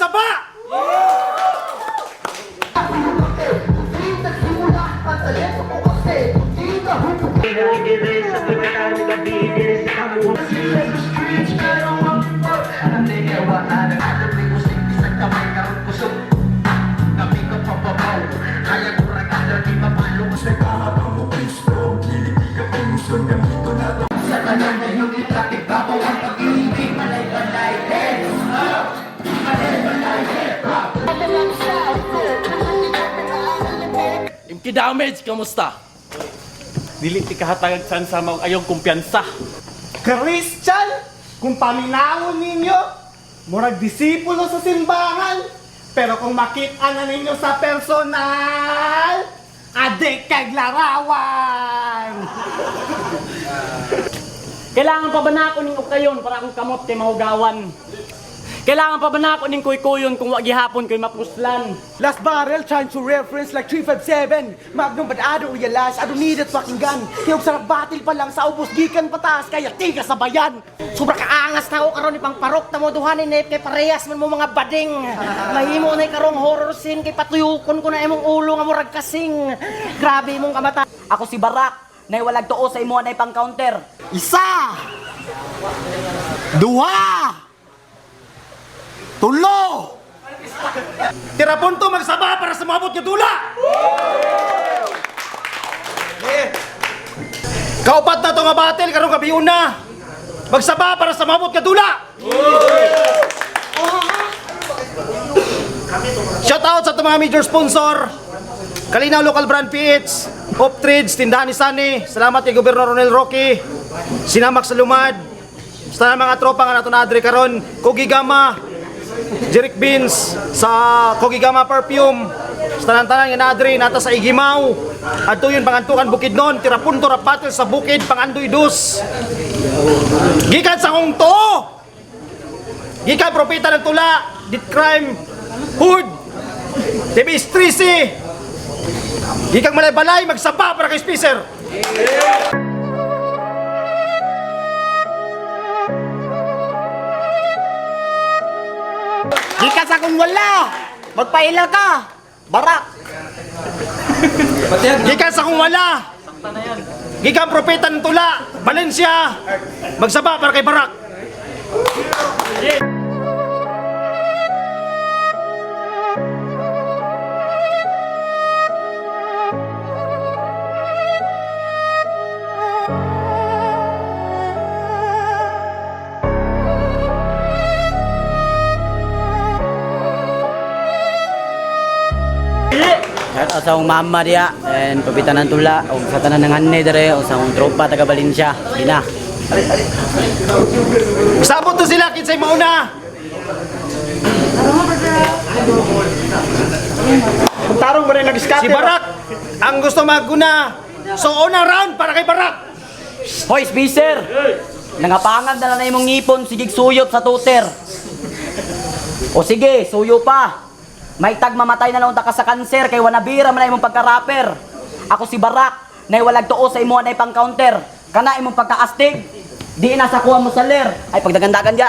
magsaba! MK Damage, kamusta? Dili ti kahatagag san sa mga ayong kumpiyansa. Christian, kung paminawon ninyo, murag disipulo sa simbahan. Pero kung makita na ninyo sa personal, adik kag larawan! Kailangan pa ba na ako ning ukayon para akong kamot kay mahugawan? Kailangan pa ba na ako ning kuykuyon kung wa gihapon ko'y mapuslan? Last barrel trying to reference like 357. Magnum, but I don't realize I don't need that fucking gun. Kaya sarap battle pa lang sa ubos gikan pataas kaya tiga sa bayan. Sobra kaangas na ako karon ipang parok na mo duhanin eh kay parehas man mo mga bading. Mahimo na karong horror scene kay patuyukon ko na imong ulo nga murag kasing. Grabe imong kamata. Ako si Barak, naiwalag tuo sa imo na pang counter. Isa! Duha! Tulo! Tira punto magsaba para sa maabot nga dula! Yeah. Kaupat na to nga battle karong gabi una. Magsaba para sa maabot nga dula. Shout out sa itong mga major sponsor. Kalinaw Local Brand PH, Hope Trades, Tindahan ni Sunny. Salamat kay Gobernador Ronel Roque. Sinamak sa Lumad. Sa mga tropa nga nato na adre karon, Kogigama, Jeric Beans sa Kogigama Perfume. Sa tanan-tanan nga naadre nata sa Igimaw. Adto yun pangantukan Bukidnon, Tirapunto ra battle sa bukid pangandoy dus. Gikan sa kong to. Gikan propeta ng tula, dit crime, hood, TV 3C. Gikan malay-balay magsaba para kay Spicer. Gikan sa akong wala. Magpaila ka. Barak. Gikan sa kung wala. Gikan propeta ng tula, Valencia. Magsaba para kay Barak. Shout out sa akong mama diya and pabitan ng tula og sa tanan ng anne dere og sa akong tropa taga Valencia. Sige na. Sabot to sila kinsay mauna. Kung tarong mo rin nag-scatter. Si Barak ang gusto maguna. So una round para kay Barak. Hoy, Spicer! Nangapangan na lang na imong ngipon, sige suyop sa tuter. O sige, suyo pa. May tag mamatay na lang ta ka sa kanser kay wanabira man na imong pagka-rapper. Ako si Barak, naiwalag tuo sa imo na pang counter. Kana imong pagkaastig, di na sa kuha mo sa ler. Ay pagdagandagan dia.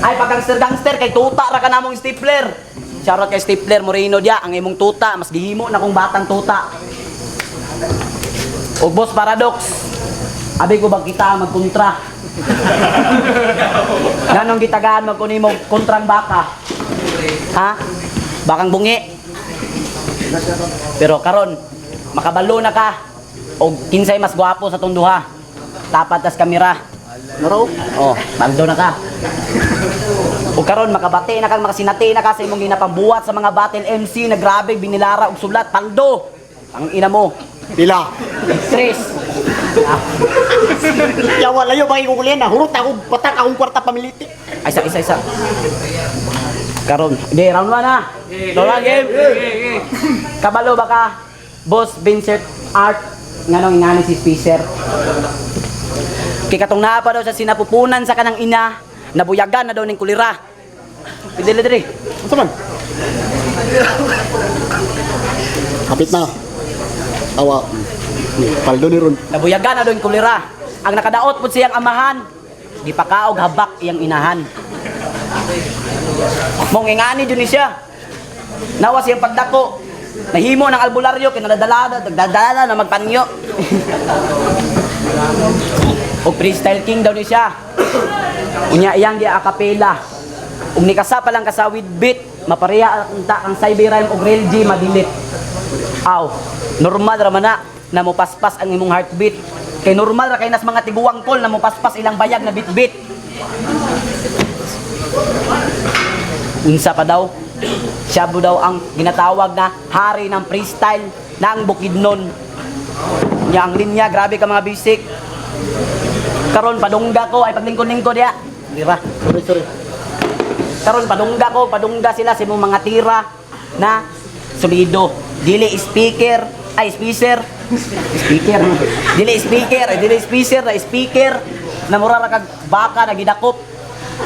Ay pag gangster kay tuta ra ka namong stapler. Shoutout kay Stapler Moreno dia, ang imong tuta mas gihimo na kong batang tuta. Og boss Paradox, abi ko bang kita ang magkontra? Ganong gitagaan magkunin mo kontrang baka? Ha? Bakang bungi. Pero karon makabalo na ka og kinsay mas gwapo sa tong duha. Tapat tas kamera. Naro? Oh, baldo na ka. O karon makabati na kang makasinati na ka sa imong ginapambuhat sa mga battle MC na grabe binilara og sulat paldo. Ang ina mo. Pila. Tres. Yawa layo ba ikukulian na hurot ako patak akong kwarta pamiliti. Ay, isa, isa, isa. Karon. Hindi, round 1 ha. Round 1 game. Kabalo ba ka? Boss Vincent Art. Nganong ingani si Spicer. Kay katong naa pa daw sa sinapupunan sa kanang ina, nabuyagan na daw ning kulira. Pidili diri. Unsa man? Kapit na. Awa. Ni paldo ni ron. Nabuyagan na daw ning kulira. Ang nakadaot pud siyang amahan, gipakaog habak iyang inahan. Mong ingani jud ni siya. Nawa siyang pagdako. Nahimo ng albularyo kay nadadala nagdadala na magpanyo. Og freestyle king daw ni siya. Unya iyang gi akapela. Ug nikasa pa lang ka sa with beat, mapareha ang ta ang cyber rhyme og real G madilit. Aw, normal ra man na na mopaspas ang imong heartbeat. Kay normal ra kay nas mga tiguang kol na mopaspas ilang bayag na bitbit. Unsa pa daw? Siya po daw ang ginatawag na hari ng freestyle ng Bukidnon. Nya ang linya, grabe ka mga basic. Karon padungga ko ay paglingkod-lingkod ya. Di ba? Sorry, sorry. Karon padungga ko, padungga sila sa imong mga tira na solido. Dili speaker, ay speaker. Speaker. Dili speaker, ay dili speaker, na speaker na mura ra kag baka na gidakop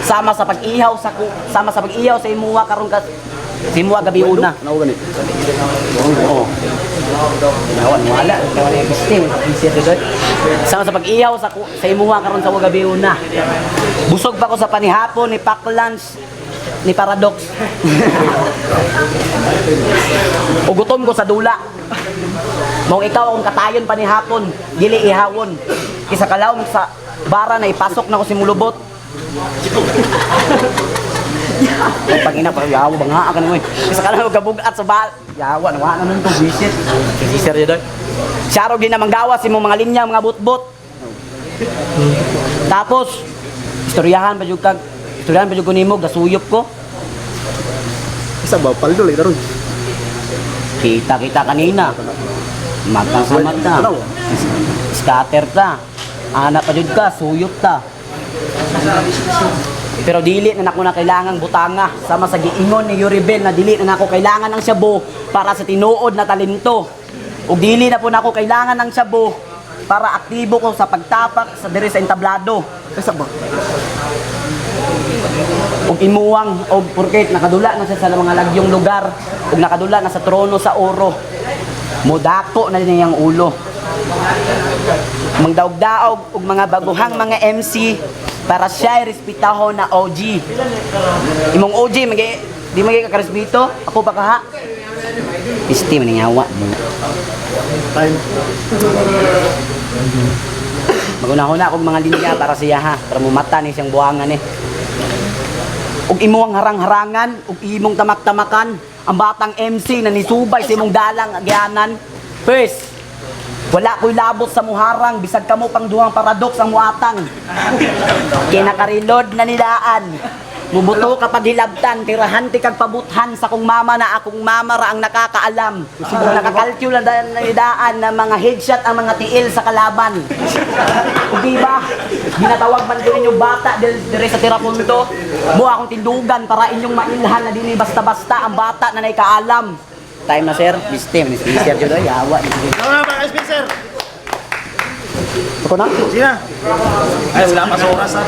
sama sa pag-ihaw sa sama sa pag-ihaw sa imuha karon ka sa imuha gabi una. Ano gani? Oo. Wala, wala. Wala yung pisting. Sama sa pag-ihaw sa, sa imuha karon sa gabi una. Busog pa ko sa panihapon ni Pack Lunch ni Paradox. O gutom ko sa dula. Mong ikaw akong katayon panihapon, dili ihawon. Kisa kalawom sa bara na ipasok na ko si Mulubot. Ang pangina pa yawa bang haa ka naman. Kisa kalawom kabugat sa bal. Yawa na na nun to visit. Sir yun. Siyaro din na manggawas imong mga linya, mga butbot. Tapos istoryahan pa jud kag istoryahan pa jud ko nimo gasuyop ko. Isa ba paldo lagi daron. Kita kita kanina. Mata sa mata. Scatter ta. Ana pa jud ka, suyop ta. Pero dili na nako na kailangang butanga sama sa giingon ni Yuri Bell na dili na nako kailangan ng shabu para sa tinuod na talento. Ug dili na po nako kailangan ng shabu para aktibo ko sa pagtapak sa diri sa entablado. Isa ba? Ug imuwang og porket nakadula na siya sa mga lagyong lugar ug nakadula na sa trono sa oro. Modako na din niyang ulo. Mangdaog-daog og mga baguhang mga MC para siya ay respetahon na OG. Imong OG magi di magi ka karespeto, ako pa kaha. Pisti man yawa. Time. Magunahuna akong mga linya para siya ha, para mumata ni siyang buwangan eh. Ug imong harang-harangan, ug imong tamak-tamakan, ang batang MC na nisubay sa imong dalang agyanan. First, wala ko'y labot sa muharang, bisag kamo pang duhang paradox ang muatang. Kinakarilod na nilaan. Mubuto kapag hilabtan, tirahan ti kag pabuthan sa kong mama na akong mama ra ang nakakaalam. Kung nakakalkula na nidaan na mga headshot ang mga tiil sa kalaban. O di ba? Ginatawag man ko ninyo bata dire sa tirapunto. Mo akong tindugan para inyong mailhan na dinhi basta-basta ang bata na naikaalam. Time na sir, biste man ni sir jud oy, awa. Ano na mga sir? Ako na? Sina? Ay, wala pa sa oras ha.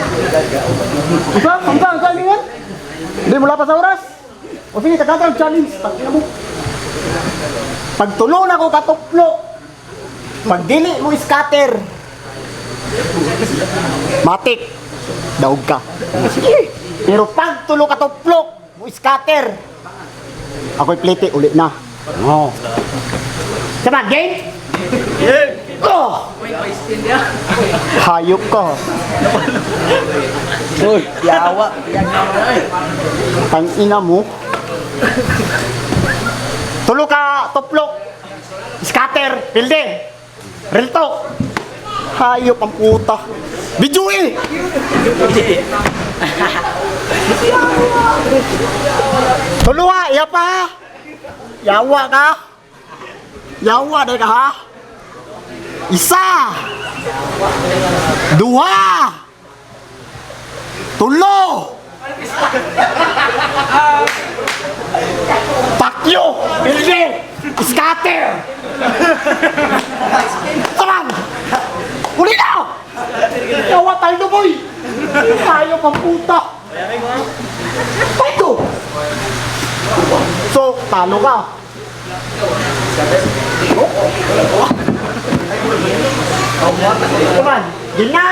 Unsa? Unsa? Unsa ingon? Hindi mo pa sa oras. O sige, kakatang challenge. Tangina mo. Pagtulo na ko katuplo. Pag dili mo scatter. Matik. Daog ka. Sige. Pero pag tulo ka tuplok, mo scatter. Ako'y plete uli na. Oh. Sama, game? Yeah! Oh! Hayop ka. Uy, yawa. Tang ina mo. Tulo ka, tuplok. Scatter, pilde. Real talk. Hayop ang puta. Video eh! Tulo ha, iya pa ha. Yawa ka. Yawa na ka ha. Isa. Duha. Tulo. Pakyo! Pilde! Scatter! Taman! Uli na! Yawa tayo boy! Tayo pang puta! Tayo! So, talo ka. Come on, yun na!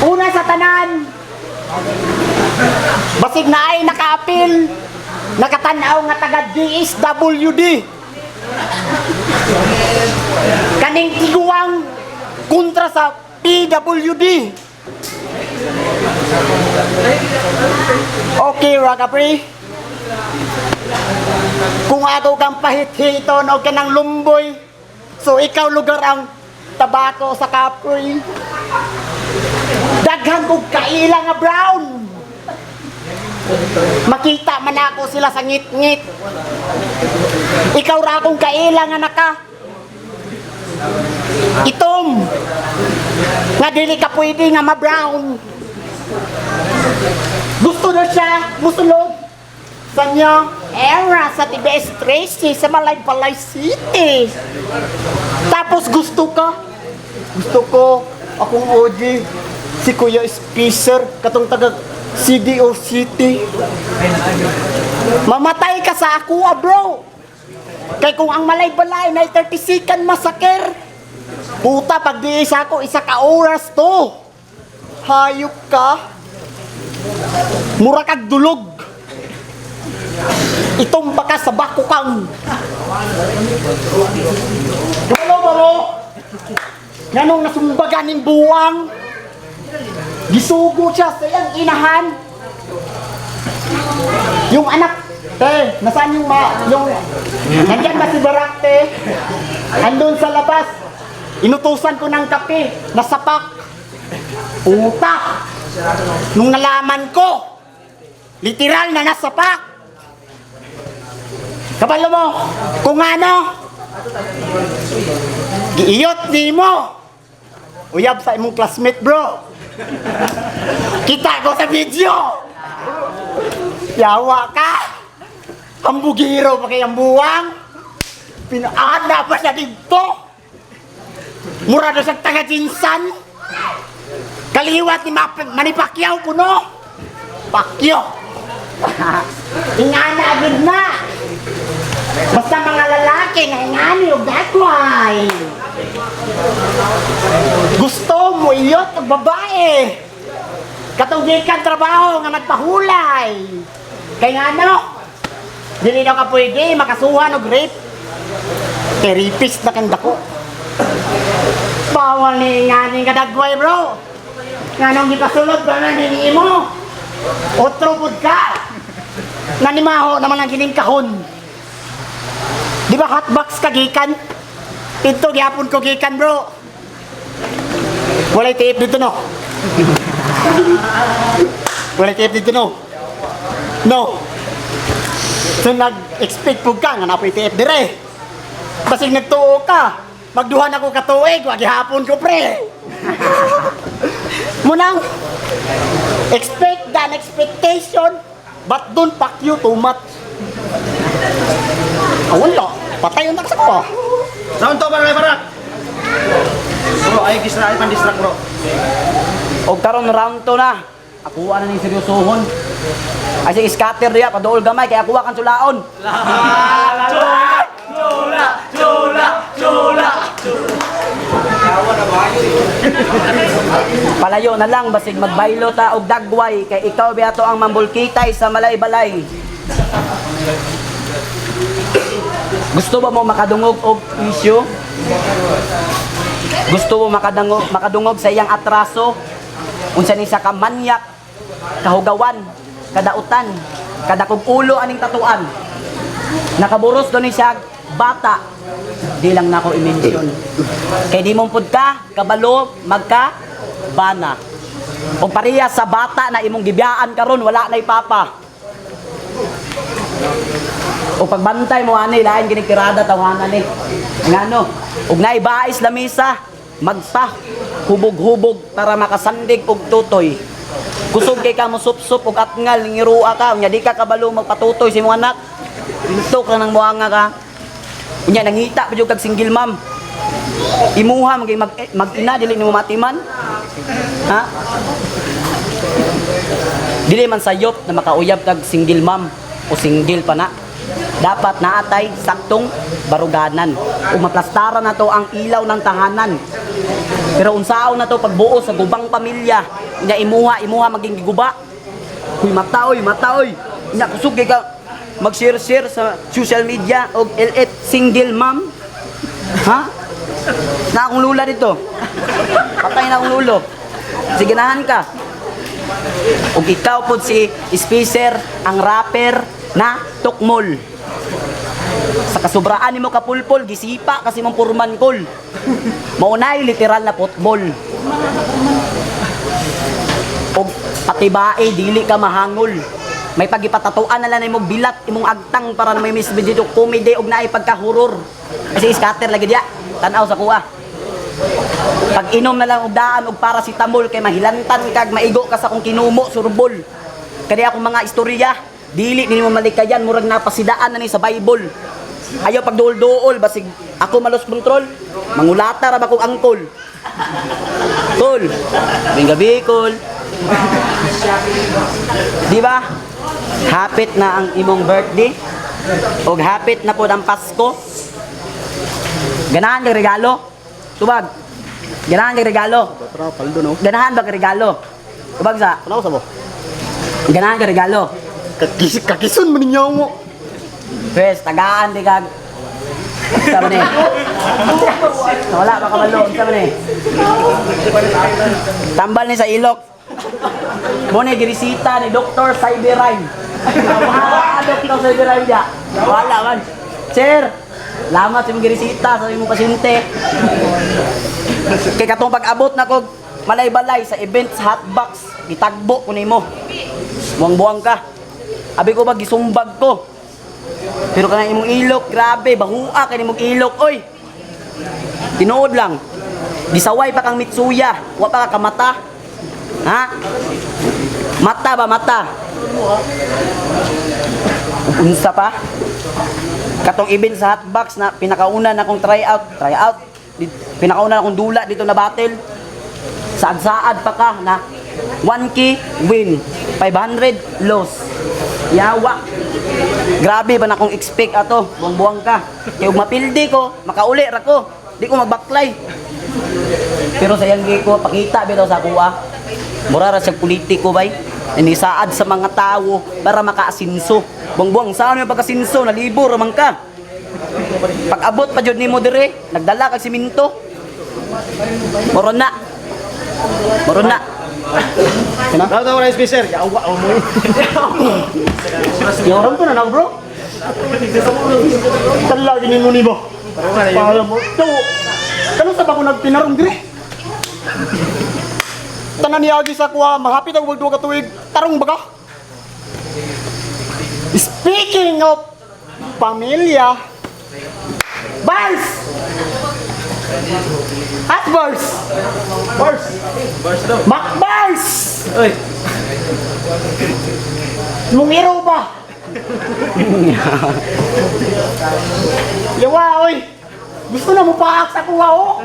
Una sa tanan, basig na ay nakaapil, nakatanaw nga taga DSWD. Kaning tiguang kontra sa PWD. Okay, Raka Pre. Kung ako kang pahit-hiton o kanang lumboy, so ikaw lugar ang tabako sa kapoy. Daghan kog kaila nga brown. Makita man ako sila sa ngit-ngit. Ikaw ra akong kaila nga naka. Itom. Nga dili ka pwede nga ma-brown. Gusto na siya musulod sa niya era sa TBS 13 sa Malaybalay City. Tapos gusto ka. Gusto ko akong OG si Kuya Spicer katong taga CDO City. Mamatay ka sa ako, ah, bro. Kay kung ang Malaybalay na 30 second massacre. Puta, pag di isa ako, isa ka oras to. Hayop ka. Mura kag dulog. Itumba ka sa bako kang. Walo ba mo? Nganong nasumbagan ning buwang? Gisugo siya sa iyang inahan. Yung anak, te, nasaan yung ma, yung, nandyan ba si Barak, te? Andun sa labas. Inutusan ko ng kape, nasapak. Puta! Nung nalaman ko, literal na nasapak. Kabalo mo, kung ano, giiyot ni mo. Uyab sa imong classmate, bro. Kita ko sa video. Yawa ka. Hambugiro pa kay ang buwang. Pinaana pa siya dito. Mura na siyang taga-jinsan. Kaliwat ni Manny Pacquiao kuno. Pacquiao. Ingana agad na. Basta mga lalaki nga ingani og dakway. Gusto mo iyot og babae. Katong gikan trabaho nga nagpahulay. Kay ngano? Dili daw ka pwede makasuhan og rape. Kay rapist na kang dako. Bawal ni ingani nga dagway, bro. Nganong gipasulod ba man ni imo? Otro pud ka. Nanimaho naman ang kining kahon. Di ba hotbox ka gikan? Dito gyapon ko gikan, bro. Walay tape dito no. Walay tape dito no. No. So nag-expect po ka nga napoy TF dire. Basig nagtuo ka. Magduhan ako katuig, wa gihapon ko pre. Munang expect than expectation, but don't pack you too much. Ah, wala. Patay yung naksak pa. Round 2 para kay Barak. Bro, ay distract, ay pan-distract, bro. Og karon round 2 na. Akuha na ning seryosohon. Ay sige scatter diya paduol gamay kay akuha kan sulaon. Palayo na lang basig magbaylo ta og dagway kay ikaw biyato ang mambulkitay sa malay-balay. Gusto ba mo makadungog og issue? Gusto mo makadungog sa iyang atraso? Unsa ni sa kamanyak, kahugawan, kadautan, kadakog ulo aning tatuan. Nakaburos do ni siya bata. Di lang nako i-mention. Kay di mo pud ka kabalo magka bana. O pareha sa bata na imong gibiyaan karon wala nay papa. O pagbantay mo ani lain gini tirada tawhana ni. Ngano? Ug naibais lamisa, magpa hubog-hubog para makasandig og tutoy. Kusog kay ka mo sup-sup og atngal ngirua ka, unya di ka kabalo magpatutoy sa imong anak. Pintok lang ng muanga ka. Unya nangita pa jud kag single mom. Imuha man kay mag-ina dili nimo matiman. Ha? Dili man sayop na makauyab kag single mom o single pa na. Dapat naatay saktong baruganan. Ug maplastara na to ang ilaw ng tahanan. Pero unsaon na to pagbuo sa gubang pamilya, nya imuha imuha maging giguba. Huy mata oy, mata oy. Nya kusog kay ka mag-share-share sa social media og LF single mom. Ha? Na akong lula dito. Patay na akong lulo. Sige nahan ka. Ug ikaw pod si Spacer, ang rapper na tukmol. Sa kasubraan nimo kapulpol, gisipa kasi mong purman kol. Maunay literal na football. Og patibae dili ka mahangol. May pagipatatuan na lang imong bilat imong agtang para na may miss dito comedy og naay pagka-horror. Kasi scatter lagi diya. Tan-aw sa kuha. Pag inom na lang og daan og paracetamol kay mahilantan kag maigo ka sa kung kinumo surbol. Kani akong mga istorya, dili nimo malikayan murag napasidaan na ni sa Bible. Ayaw pagduol-duol basig ako malos control. Mangulata ra ba kong angkol. Kol. Gabi gabi kol. Di ba? Hapit na ang imong birthday. Og hapit na pod ang Pasko. Ganahan kag regalo? Tubag. Ganahan kag regalo? Paldo no. Ganahan ba kag regalo? Tubag sa. Ano sa mo? Ganahan kag regalo. Kakis kakison man ninyo mo. Pwes, tagaan di kag. Sa man eh. Wala pa kabalo, unsa man eh. Tambal ni sa ilok. Mo ni girisita ni Dr. Cyberime. Ah, Dr. Cyberime dia. Wala man. Sir, salamat sa imong girisita sa imong pasyente. Kay katong pag-abot na ko malay-balay sa event sa hotbox, gitagbo ko nimo. Buwang-buwang ka. Abi ko ba gisumbag ko. Pero kanang imong ilok, grabe, bahua kay imong ilok, oy. Tinuod lang. Gisaway pa kang Mitsuya, wa pa ka kamata. Ha? Mata ba mata? Unsa pa? Katong event sa hotbox na pinakauna na akong try out, try out. Pinakauna na akong dula dito na battle. Saad-saad pa ka na 1K win, 500 loss. Yawa. Grabe ba na akong expect ato, buwang-buwang ka. Kay ug mapildi ko, makauli ra ko. Di ko magbaklay. Pero sa iyang ko pakita bitaw sa kuha. Mura ra siya politiko bay. Inisaad sa mga tao para makaasinso. Buwang-buwang saan yung pagkasinso, nalibo ra man ka. Pag abot pa jud nimo dire, nagdala kag simento. Moro na. Moro na. Daw daw na Spacer. Yawa mo. Yaram ko na na bro. Tala gini mo ni ba? Pala mo. To. Kano sa ba ko nagtinarong dire? Tanan niagi sa kuha, mahapit ang wag duha ka tuig, tarong baga. Speaking of pamilya, bars! At bars! Bars! Bars daw. Mac bars! Oy. Mungiro ba? Yawa, oy! Gusto na mo paak sa kuha, oh!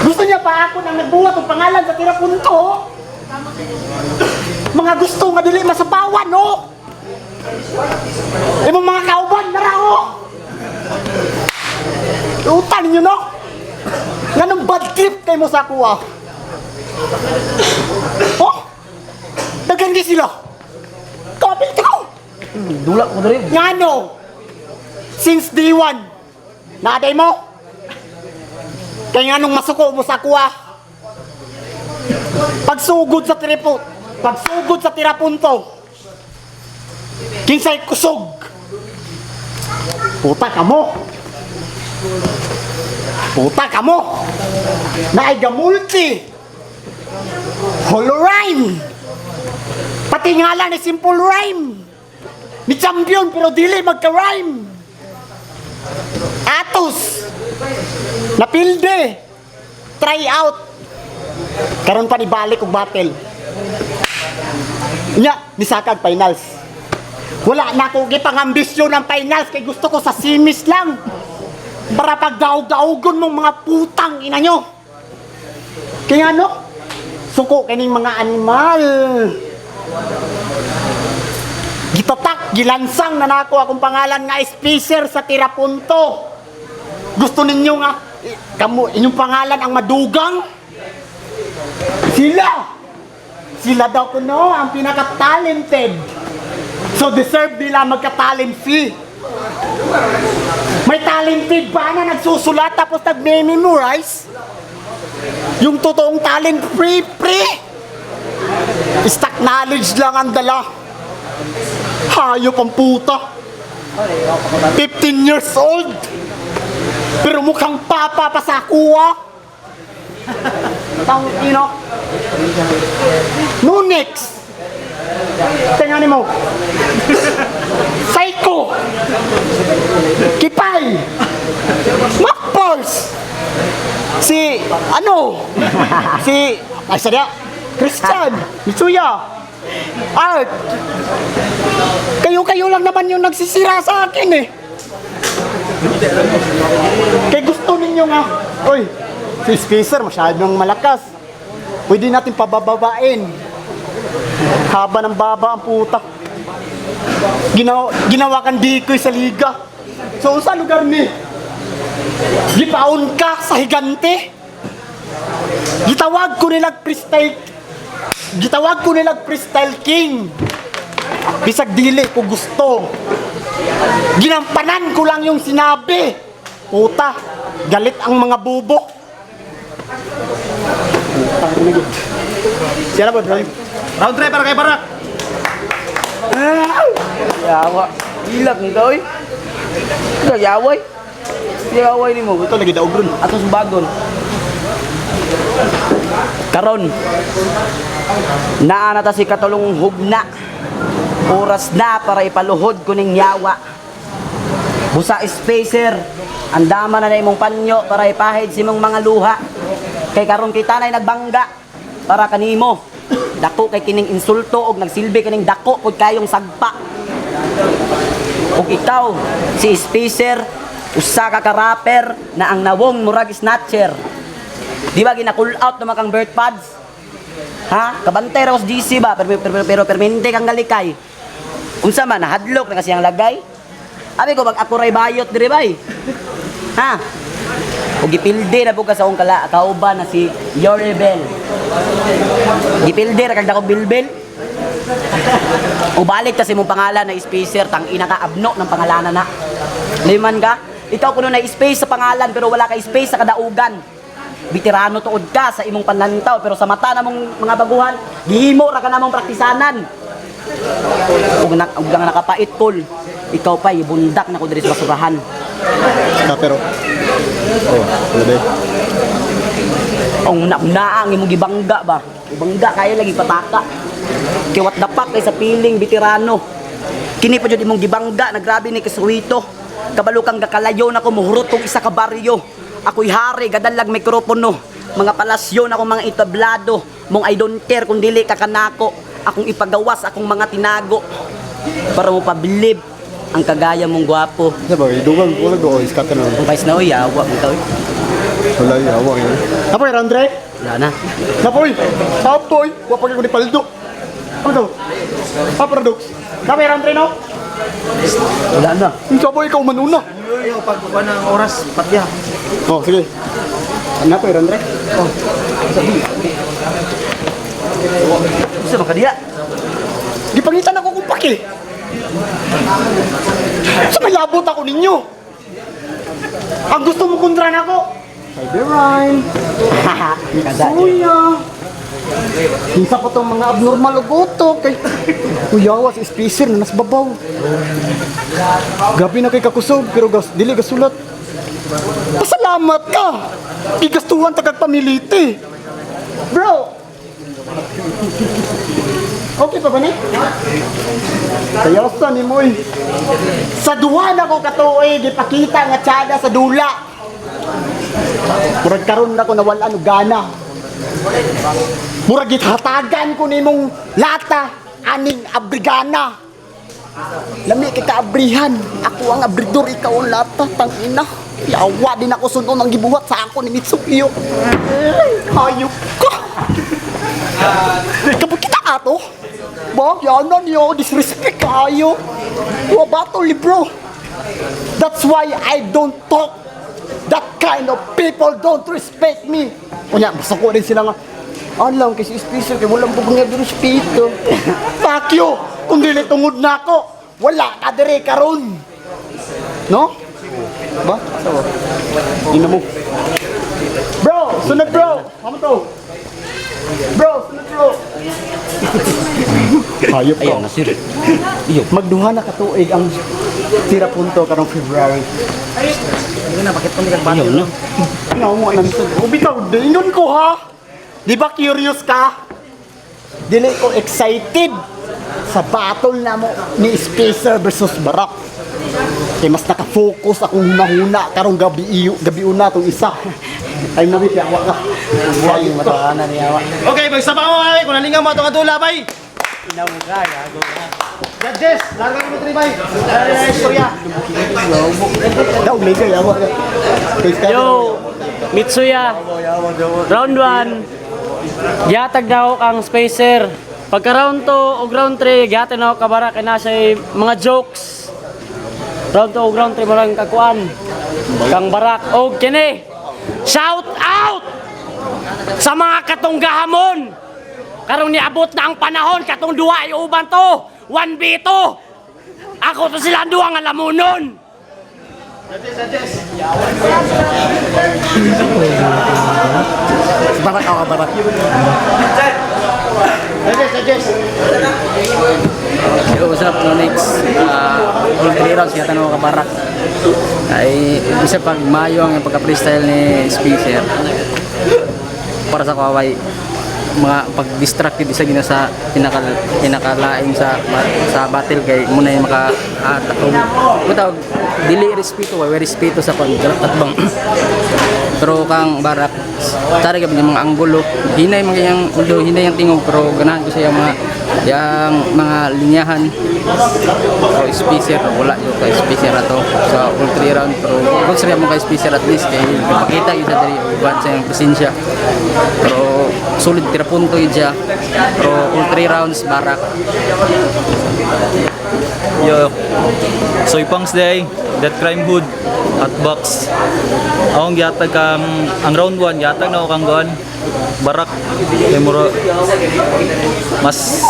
Gusto niya pa ako nang nagbuhat og pangalan sa tirapunto, oh! Mga gusto nga dili masapawan, oh! Imong mga kauban, nara, oh! Utan ninyo, no? Nganong bad trip kay mo sa kuha? Oh! Daghan di sila! Kapil ka! Dula ko dire. Ngano? Since day one, naaday mo? Kaya nga nung masuko mo sa kuha, pagsugod sa tripo, pagsugod sa tirapunto, kinsay kusog. Puta ka mo. Puta ka mo. Naay gamulti. Hollow rhyme. Pati ngalan ni simple rhyme. Ni champion pero dili magka-rhyme. Atos. Napilde. Try out. Karon pa ni balik og battle. Nya, nisakag finals. Wala na ko gipangambisyon ng finals kay gusto ko sa semis lang. Para pagdaog-daogon mong mga putang ina nyo. Kaya ano? Suko kining mga animal. Gitatak Gilansang na nako akong pangalan nga Spacer sa Tirapunto. Gusto ninyo nga kamo inyong pangalan ang madugang? Sila! Sila daw kuno ang pinaka-talented. So deserve nila magka-talent fee. May talented ba na nagsusulat tapos nagme-memorize? Yung totoong talent free, pre! Stock knowledge lang ang dala. Hayop ang puta. 15 years old. Pero mukhang papa pa sa kuha. Tang ino. No next. Tingnan mo. Psycho. Kipay. Macpors. Si ano? Si ay sadya. Christian, Mitsuya, Art. Kayo-kayo lang naman yung nagsisira sa akin eh. Kaya gusto ninyo nga, oy, si Spacer masyadong malakas. Pwede natin pabababain. Haba ng baba ang puta. Ginawa kang dikoy sa liga. So, sa lugar ni? Gipaon ka sa higante. Gitawag ko nilang freestyle king. Bisag dili ko gusto. Ginampanan ko lang yung sinabi. Puta, galit ang mga bubo. Putang ina yun. Siya na ba, drive? Round 3 para kay Barak. Yawa. Ilak ni ka, oy. Yaway. Yaway ni mo. Ito lagi daog ron. Ato subagon. Karon. Naa na ta si katulong hugna. Oras na para ipaluhod ko ning yawa. Busa spacer. Andama na na imong panyo para ipahid sa imong mga luha. Kay karon kita na'y nagbangga para kanimo. Dako kay kining insulto og nagsilbi kining dako pud kayong sagpa. Ug ikaw, si Spacer, usa ka ka rapper na ang nawong murag snatcher. Di ba gina-call out naman kang birth pads? Ha? Kabantay ra ko sa GC ba? Pero pero pero permente kang galikay. Unsa man nahadlok na kasi ang lagay? Abi ko bag ako ray bayot diri bay. Ha? Ug gipilde na pud ka sa akong kala kauban na si Yoribel. Gipilde ra kag dako bilbil. O balik kasi mong pangalan na spacer, tang ina ka abno ng pangalanan na. Liman ka? Ikaw kuno na space sa pangalan pero wala ka space sa kadaugan. Veterano tuod ka sa imong panlantaw pero sa mata namong mga baguhan, gihimo ra ka namong praktisanan. Ug na, ug ang nakapait tol. Ikaw pa ibundak na ko diri sa basurahan. Pero. Oh, wala ba? Ang na ang imong gibangga ba? Ibangga kaya lagi pataka. Kay what the fuck kay sa piling veterano. Kini pa jud imong gibangga na grabe ni kasuwito. Kabalo kang gakalayo na ko muhurot kong isa ka baryo. Ako'y hari gadalag mikropono. Mga palasyo na akong mga itablado. Mong I don't care kung dili ka kanako. Akong ipagawas akong mga tinago. Para mo pabilib ang kagaya mong gwapo. Sa ba, dugang wala do scatter na. Kung pais na oy, awa mo ka oy. Wala yawa yun. Napoy, Andre. Wala na. Napoy! Sapoy! Wa pa ko ni Paldo. Ano to? Ah, paradox. Napoy, Andre, no? Wala na. Ang saboy ikaw manuna. Yung pagkuha ng oras, patya. Oh, sige. Napoy, Andre. Oh. Gusto ba ka diya? Gipangitan ako kung paki. Sa may labot ako ninyo. Ang gusto mo kontra na ako. Cyberine. Mitsuya. Kinsa pa tong mga abnormal og utok kay Kuyawa si spacer na nas babaw. Gabi na kay kakusog pero gas dili gasulat. Pasalamat ka. Gigastuhan ta kag pamiliti. Bro. Okay pa ba ni? Kaya sa ni mo eh. Sa duha na ko katuig, ipakita nga tsada sa dula. Murag karon na ko nawala og gana. Murag githatagan ko nimong lata aning abrigana. Lami kay kaabrihan. Ako ang abridor, ikaw ang lata, tang ina. Yawa din ako sunon ang gibuhat sa ako ni Mitsukiyo. Ay, hayop ka. Kapag kita ato, ba, yan na niyo, disrespect kayo. Wa battle ni bro. That's why I don't talk. That kind of people don't respect me. Unya, basta ko rin sila nga. Ano lang kasi speaker, kay walang po nga respeto. Fuck you! Kung dili tungod na ako, wala ka dire karon. No? Ba? Sawa. Ina mo. Bro, sunod bro. Mama to. Bro, sunod bro. Hayop ka. Ayaw na sir. Iyo. Magduha na katuig ang tira punto karong February. Ayaw na. Nga mo nang sud. Bitaw ingon ko ha. Di ba curious ka? Dili ko excited sa battle na mo ni Spacer versus Barak. Kay mas naka-focus akong hunahuna karong gabi iyo, gabi una tong isa. Ay nabi kaya ka. Buhay Matawanan niya. Okay, magsama mo kami. Kung nalingaw mo itong adula, bay. Judges, larga kami tri, bay. Ay, ay, istorya. Daw ligay awa. Yo, Mitsuya. Round 1. Gihatag na ako kang spacer. Pagka round 2 o round 3, gihatag na ako kabara kay na siya mga jokes. Round 2 o round 3 mo lang kakuan. Kang Barak og kini. Shout out sa mga katunggahamon. Karong niabot na ang panahon katong duha ay uban to. 1v2. Ako to sila ang duha nga lamunon. Barak ako Barak. Judges, judges. Yo, what's up, no next. All three rounds, yata no kabarak. Ay, isa pag mayo ang pagka-freestyle ni Spacer. Para sa kaway, mga pag-distract yun isa gina sa pinakalaing sa battle kay muna yung maka tawag dili respeto way respeto sa kon atbang. Pero kang Barak tari gabi yung mga anggulo, hinay mga yang ulo, hinay ang tingog, pero ganahan ko sa iyang mga linyahan. Pero spacer wala yung kay spacer ato sa all three round, pero kung mo kay spacer at least kay ipakita yun sa diri uban sa iyang presensya, pero solid tira punto yun siya, pero all three rounds Barak. Yo, Soy Punks Day, Death Crime Hood, at Box. Akong gihatag kang, ang round 1, gihatag na ako kang goan. Barak, kay mura, mas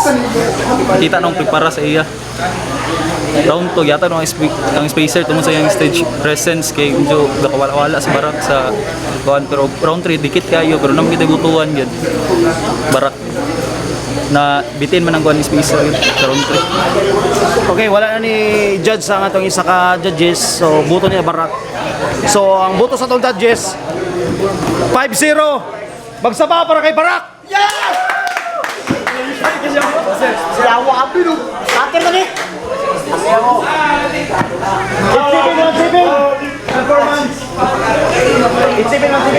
kita nung prepara sa iya. Round 2, gihatag na ang spacer tungod sa iyang stage presence kay medyo nakawala-wala sa Barak sa goan. Pero round 3, dikit kayo, pero naman kita gutuan gyud. Barak na bitin man ang goan ni spacer gyud sa round 3. Okay, wala na ni judge sa atong isa ka judges. So, buto niya Barak. So, ang buto sa atong judges, 5-0. Magsama para kay Barak! Yawa abi no. Starter na ni. 8-7, 1-7. Performance. 8-7, 1-7.